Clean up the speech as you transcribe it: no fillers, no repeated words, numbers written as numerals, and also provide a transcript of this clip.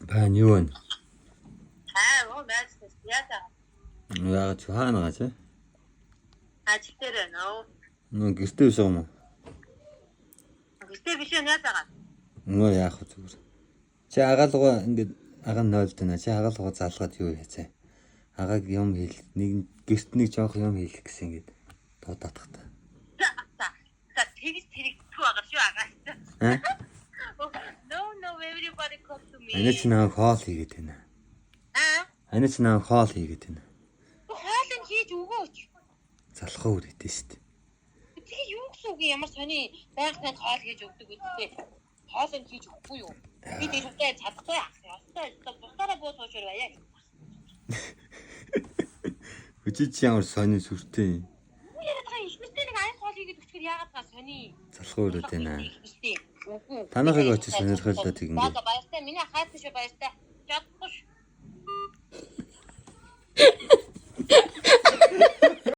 Баа юу вэ? Аа, оо байж яа. Яагаад ч хаана байгаа чи? Ажил дээр байна уу? Нөө гэртээ биш юм уу? Гэртээ биш үү яа байгаа? Нөө яах вэ зүгээр. Чи агаалгаа ингээд ага нь нойлд байна. Чи агаалгаа залгаад юу хийцээ? Агааг юм хэл нэг гэрт нэг жоох юм хийх гэсэн ингээд дуудах та. За за тэгж тэрэгдэхгүй байгаа шүү агаа. Аа? No, no, everybody come to me. Ана чи наа хоол хийгээд байна. Аа. Ана чи наа хоол хийгээд байна. Хоол нь хийж өгөөч. Залхуу үрээдэй шүү дээ. Тэгээ юу гэсэн үг юм, ямар сони байнга танд хоол хийж өгдөг үстэй. Хоол нь хийж өгөхгүй юу? Би дэрвтэй чадахгүй ах. Ёстой ёстой бусдаараа буу суушур байя. Хүчий чи ямар сони сүртэй юм. Юу яриад байгаа юм? Ихнэртэй нэг аян хоол хийгээд өчгөр яагаад та сони Залхуу үрээд байна. Үгүй. Танахыг очиж сонирхол доо тэг За ингээд. за, баяртай. Миний хайртай шүү, баяртай. Чадахгүй шүү.